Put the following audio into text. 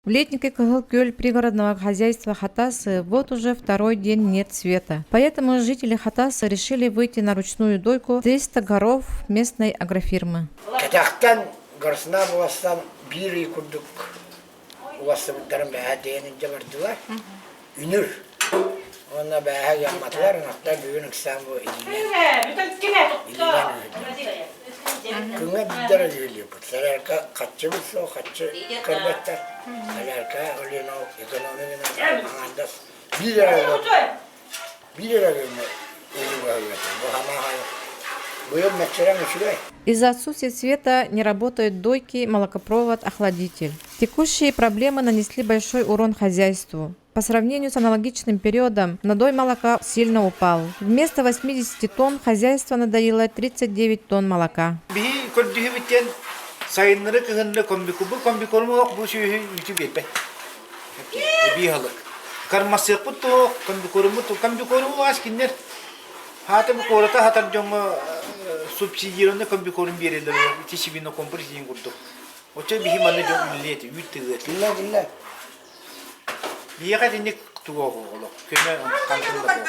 В летнике Кыһыл-Күөл пригородного хозяйства Хатасы вот уже второй день нет света. Поэтому жители Хатасы решили выйти на ручную дойку 300 коров местной агрофирмы. Кэтэхтэн Горсна уластан биир ый курдук улассыбыттарын бэһэ диэн илдьэ бардылар. Үнүр. Уонна бэһэ ыамматылар, ынахтар бүгүн ыксаан бу илиинэн илиинэн үһүллэр. Күҥҥэ биирдэ эрэ үһүллүүбүт. Солярка хаччыбыт суох, хаччы көрбөттөр. Солярка өлүөн ол экономиканан аҥаардас биир эрэ биир эрэ күҥҥэ өлүү баһыллар. Бу хамаахайы быйыл мэччирэҥ үчүгэй. Из-за отсутствия света не работают дойки, молокопровод, охладитель. Текущие проблемы нанесли большой урон хозяйству. По сравнению с аналогичным периодом, надой молока сильно упал. Вместо 80 тонн хозяйство надоило 39 тонн молока. Биһи көрдүһүбүттэн сайыннары кыһынны комбикубу комбикорум олох бу сүөһү үүтү биэрбэт. Эбии халык. Кармасыахпыт туох, комбикоруммут комбикоруму аас кинилэр хаата бу куората хатар дьоҥҥо субсидированный комбикорум биэрэллэр ити свинокомплекс диэн курдук. Оччо биһи манна дьон үлэлиэ этэ, үүт тыгыа этэ. Биллэ, биллэ. Биһиэхэ итинник тугу оҕолох көмө хантан да буолар.